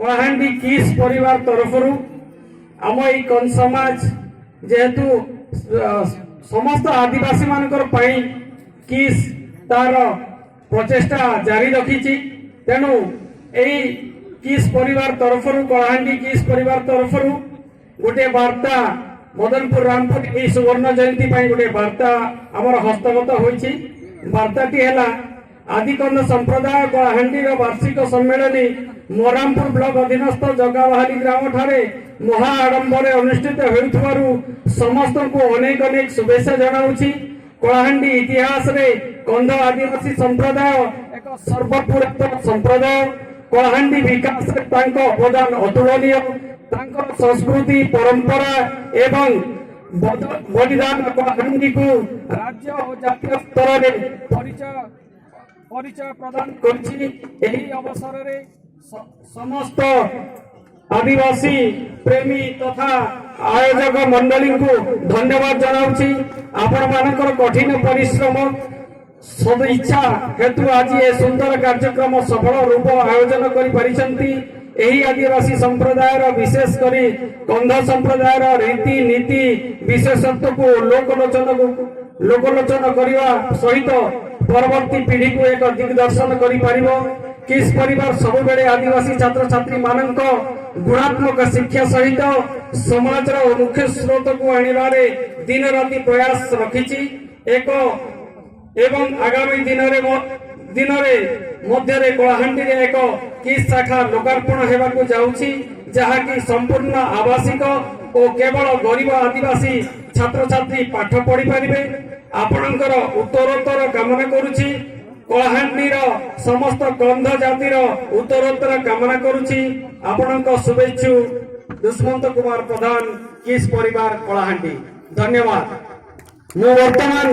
କଳାହାଣ୍ଡି କିସ୍ ପରିବାର ତରଫରୁ ଆମ ଏଇ କନ୍ଧ ସମାଜ ଯେହେତୁ ସମସ୍ତ ଆଦିବାସୀ ମାନଙ୍କର ପାଇଁ କିସ୍ ତାର ପ୍ରଚେଷ୍ଟା ଜାରି ରଖିଛି। ତେଣୁ ଏଇ କିସ୍ ପରିବାର ତରଫରୁ, କଳାହାଣ୍ଡି କିସ୍ ପରିବାର ତରଫରୁ ଗୋଟିଏ ବାର୍ତ୍ତା, ମଦନପୁର ରାମପୁର ଏଇ ସୁବର୍ଣ୍ଣ ଜୟନ୍ତୀ ପାଇଁ ଗୋଟିଏ ବାର୍ତ୍ତା ଆମର ହସ୍ତଗତ ହୋଇଛି। ବାର୍ତ୍ତାଟି ହେଲା, ଆଦିକନ୍ଧ ସମ୍ପ୍ରଦାୟ କଳାହାଣ୍ଡିର ବାର୍ଷିକ ସମ୍ମିଳନୀ ମରାମପୁର ବ୍ଲକ ଅଧୀନସ୍ଥ ଜଗାବାହାଲି ଗ୍ରାମଠାରେ ମହା ଆଡମ୍ବରେ ଅନୁଷ୍ଠିତ ହେଉଥିବାରୁ ସମସ୍ତଙ୍କୁ ଅନେକ ଅନେକ ଶୁଭେଚ୍ଛା ଜଣାଉଛି। କଳାହାଣ୍ଡି ଇତିହାସରେ କନ୍ଧ ଆଦିବାସୀ ସମ୍ପ୍ରଦାୟ ଏକ ସର୍ବପୁରାତନ ସମ୍ପ୍ରଦାୟ। କଳାହାଣ୍ଡି ବିକାଶରେ ତାଙ୍କ ଅବଦାନ ଅତୁଳନୀୟ। ତାଙ୍କର ସଂସ୍କୃତି, ପରମ୍ପରା ଏବଂ ବଳିଦାନ କଳାହାଣ୍ଡିକୁ ରାଜ୍ୟ ଓ ଜାତୀୟ ସ୍ତରରେ ପରିଚୟ ପ୍ରଦାନ କରିଛି। ଏହି ଅବସରରେ ସମସ୍ତ ଆଦିବାସୀ ପ୍ରେମୀ ତଥା ଆୟୋଜକ ମଣ୍ଡଳୀଙ୍କୁ ଧନ୍ୟବାଦ ଜଣାଉଛି। ଆପଣମାନଙ୍କର କଠିନ ପରିଶ୍ରମ, ସଦିଚ୍ଛା ହେତୁ ଆଜି ଏ ସୁନ୍ଦର କାର୍ଯ୍ୟକ୍ରମ ସଫଳ ରୂପ ଆୟୋଜନ କରିପାରିଛନ୍ତି। ଏହି ଆଦିବାସୀ ସମ୍ପ୍ରଦାୟର, ବିଶେଷ କରି କନ୍ଧ ସମ୍ପ୍ରଦାୟର ରୀତି ନୀତି ବିଶେଷତ୍ୱକୁ ଲୋକଲୋଚନ କରିବା ସହିତ ପରବର୍ତ୍ତୀ ପିଢ଼ିକୁ ଏକ ଦିଗ୍ଦର୍ଶନ କରିପାରିବ। କିସ୍ ପରିବାର ସବୁବେଳେ ଆଦିବାସୀ ଛାତ୍ରଛାତ୍ରୀ ମାନଙ୍କ ଗୁଣାତ୍ମକ ଶିକ୍ଷା ସହିତ ସମାଜର ମୁଖ୍ୟ ସ୍ରୋତକୁ ଆଣିବାରେ ଦିନ ରାତି ପ୍ରୟାସ ରଖିଛି ଏକ ଏବଂ ଆଗାମୀ ଦିନରେ ମଧ୍ୟରେ କଳାହାଣ୍ଡିରେ ଏକ କିସ୍ ଶାଖା ଲୋକାର୍ପଣ ହେବାକୁ ଯାଉଛି, ଯାହାକି ସମ୍ପୂର୍ଣ୍ଣ ଆବାସିକ ଓ କେବଳ ଗରିବ ଆଦିବାସୀ ଛାତ୍ରଛାତ୍ରୀ ପାଠ ପଢିପାରିବେ। ଆପଣଙ୍କର ଉତ୍ତରୋତ୍ତର କାମନା କରୁଛି। କଳାହାଣ୍ଡିର ସମସ୍ତ କନ୍ଧ ଜାତିର ଉତ୍ତରୋତ୍ତର କାମନା କରୁଛି। ଆପଣଙ୍କ ଶୁଭେଚ୍ଛୁ ଦୁଷ୍ମନ୍ତ କୁମାର ପ୍ରଧାନ, କିସ୍ ପରିବାର, କଳାହାଣ୍ଡି। ଧନ୍ୟବାଦ। ମୁଁ ବର୍ତ୍ତମାନ